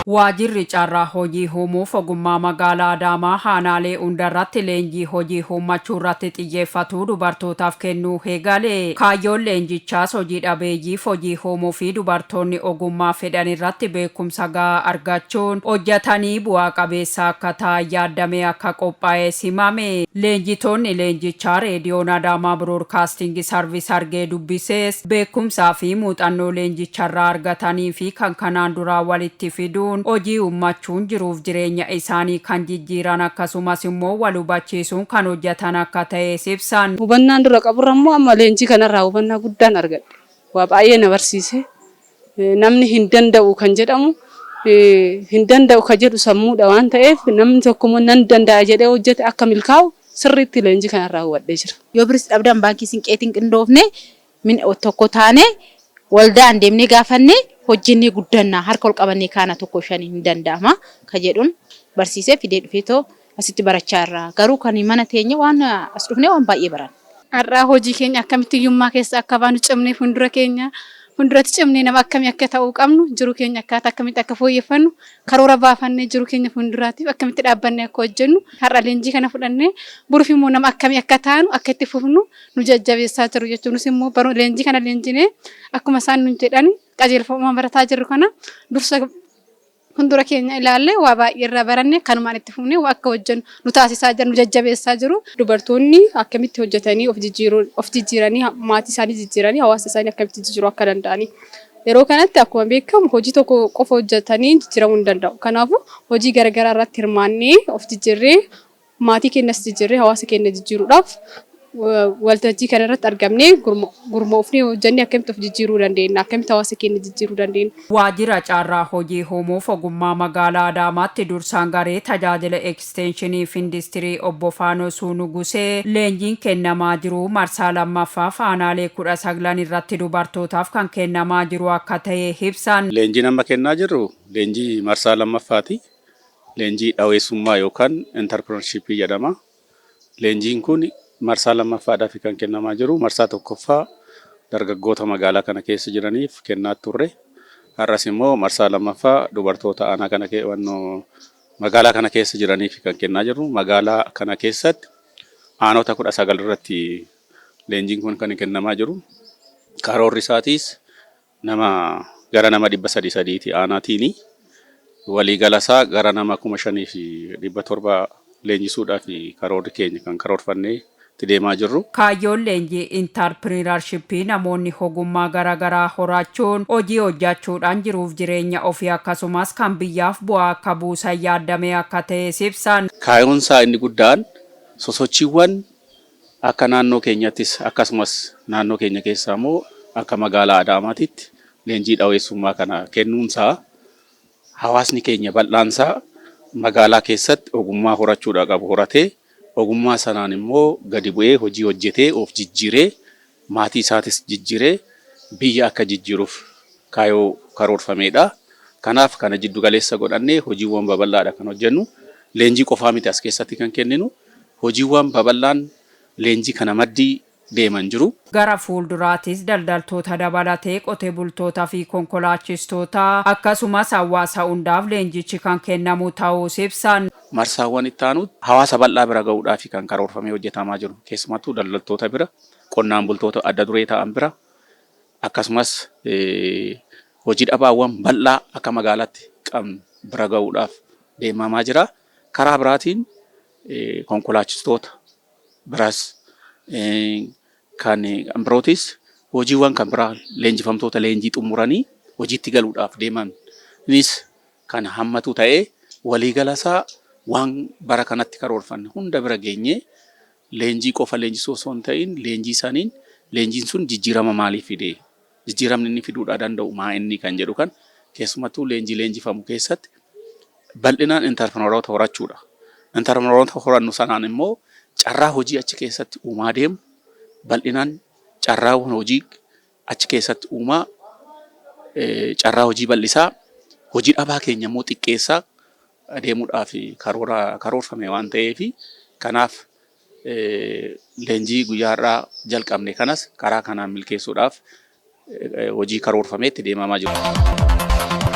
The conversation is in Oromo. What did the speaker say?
Waajirri carraa hojii uumuuf ogummaa magaalaa Adaamaa aanaalee hundarratti leenjii hojii uummachuu irratti xiyyeeffatu dubartootaaf kennuu eegale. Kaayyoon leenjichaas hojii dhabeeyyiif hojii uumuu fi dubartoonni ogummaa fedhan irratti beekumsa gahaa argachuun hojjetanii bu'aa qabeessa akka ta'an yaadamee akka qophaa'e simame. Leenjitoonni leenjichaa reediyoon Adaamaa Broadcasting Service argee dubbisees beekumsaa fi muuxannoo leenjicharraa argatanii fi kan kanaan duraa walitti fiduun hojii uummachuun jiruuf jireenya isaanii kan jijjiiran akkasumas immoo wal hubachiisuun kan hojjetan akka ta'e ibsan. Hubannaan dura qaburra immoo amma leenjii kanarraa hubannaa guddaan argadhe. Waa baay'ee na barsiise. Namni hin danda'u kan jedhamu, hin danda'u kan jedhu sammuudha waan ta'eef, namni tokko immoo nan danda'a jedhee hojjete akka milkaa'u sirriitti leenjii kanarraa hubadhee jira. Yoo biris dhabdan, baankii Sinqeetiin qindoofne, tokko taane waldaan deemnee gaafanne, hojjennee guddannaa, harka ol qabannee kaana, tokko shanii hin danda'ama ka jedhuun barsiisee fidee dhufeetoo asitti barachaa irra. Garuu kan mana teenye waan as dhufnee waan baay'ee baran. Har'aa hojii keenya akkamitti hiyyummaa keessa akka baanu, cimnee fuuldura keenya fuulduratti cimnee nama akkamii akka ta'uu qabnu, jiru keenya akkaataa akkamitti akka fooyyeffannu, karoora baafannee jiru keenya fuulduraatiif akkamitti dhaabbannee akka hojjennu, har'a leenjii kana fudhannee boruuf immoo nama akkamii akka taanu akka itti fufnu nu jajjabeessaa jiru jechuun. Nus immoo leenjii kana leenjinee akkuma isaan nu jedhan qajeelfama barataa jirru kana dursa fuuldura keenya ilaallee, waa baay'ee irraa baranne, kanumaan itti fufnee waa akka hojjennu nu taasisaa jiru, nu jajjabeessaa jiru. Dubartoonni akkamitti hojjetanii of jijjiiruu, of jijjiiranii, maatii isaanii jijjiiranii, hawaasa isaanii akkamitti jijjiiruu akka danda'anii. Yeroo kanatti akkuma beekamu hojii tokko qofa hojjetanii jijjiiramuu hin danda'u. Kanaafuu hojii garaagaraa irratti hirmaannee of jijjiirree, maatii keenyas jijjiirree, hawaasa keenya jijjiiruudhaaf waltajjii kana irratti argamnee gurmoofnee hojjennee akkamitti of jijjiiruu dandeenya, akkamitti hawaasa keenya jijjiiruu dandeenya. Waajjira carraa hojii uumuuf ogummaa magaalaa Adaamaatti dursaan garee tajaajila ekstenshinii fi industirii obbo Faanosuu Nugusee leenjiin kennamaa jiru marsaa lammaffaaf aanaalee 19 irratti dubartootaaf kan kennamaa jiru akka ta'e ibsan. Leenjiin amma kennaa jirru leenjii marsaa lammaffaati. Leenjii dhaweessummaa yookaan entrepreneurship jedhama. Leenjiin kun marsaa lammaffaadhaaf kan kennamaa jiru. Marsaa tokkoffaa dargaggoota magaalaa kana keessa jiraniif kennaa turre. Har'as immoo marsaa lammaffaa dubartoota aanaa kana magaalaa kana keessa jiraniif kan kennaa jirru. Magaalaa kana keessatti aanota 19 irratti leenjiin kun kan kennamaa jiru. Karoorri isaatiis nama gara nama 300 sadiiti aanaatiini. Waliigalasaa gara nama 5700 leenjisuudhaaf karoorri keenya kan karoorfannee itti deemaa jirru. Kaayyoon leenjii entrepreneurship namoonni ogummaa garaagaraa horachuun hojii hojjechuudhaan jiruuf jireenya ofii akkasumas kan biyyaaf bu'aa akka buusan yaadamee akka ta'e ibsan. Kaayyoon isaa inni guddaan sosochiiwwan akka naannoo keenyattis akkasumas naannoo keenya keessaa immoo akka magaalaa Adaamaatitti leenjii dhaweessummaa kana kennuunsaa hawaasni keenya bal'aansaa magaalaa keessatti ogummaa horachuudhaa qabu horatee, ogummaa sanaan immoo gadi bu'ee hojii hojjetee of jijjiiree, maatii isaatis jijjiiree, biyya akka jijjiiruuf kaayyoo karoorfameedha. Kanaaf kana jiddu galeessa godhannee hojiiwwan babal'aadha kan hojjennu. Leenjii qofaa miti as keessatti kan kenninu. Hojiiwwan babal'aan leenjii kana maddii deeman jiru. Gara fuulduraatis daldaltoota dabalatee qote bultootaa fi konkolaachistoota akkasumas hawaasa hundaaf leenjichi kan kennamu ta'uus ibsan. Marsaawwan itti aanu hawaasa bal'aa bira gahuudhaaf kan karoorfamee hojjetamaa jiru. Keessumattuu daldaltoota bira, qonnaan bultoota adda duree ta'an bira, akkasumas hojii dhabaawwan bal'aa akka magaalaatti qabnu bira gahuudhaaf deemamaa jira. Karaa biraatiin konkolaachistoota biras, kan birootis, hojiiwwan kan biraa leenjifamtoota leenjii xumuranii hojiitti galuudhaaf deemanis kan hammatu ta'ee, waliigalasaa waan bara kanatti karoorfanne hunda bira geenyee, leenjii qofa leenjisuu osoo hin ta'in, leenjii saniin leenjiin sun jijjiirama maalii fide, jijjiiramni inni fiduudhaa danda'u maa inni kan jedhu kan keessumattuu leenjii leenjifamu keessatti bal'inaan entrepreneuroota horachuudha. Entrepreneuroota horannu sanaan immoo carraa hojii achi keessatti uumaa deemu, bal'inaan carraawwan hojii achi keessatti uumaa, carraa hojii bal'isaa, hojii dhabaa keenya immoo xiqqeessaa deemuudhaaf karoora karoorfame waan ta'eef, kanaaf Leenjii guyyaa har'aa jalqabne kanas karaa kanaan milkeessuudhaaf hojii karoorfamee itti deemamaa jiru.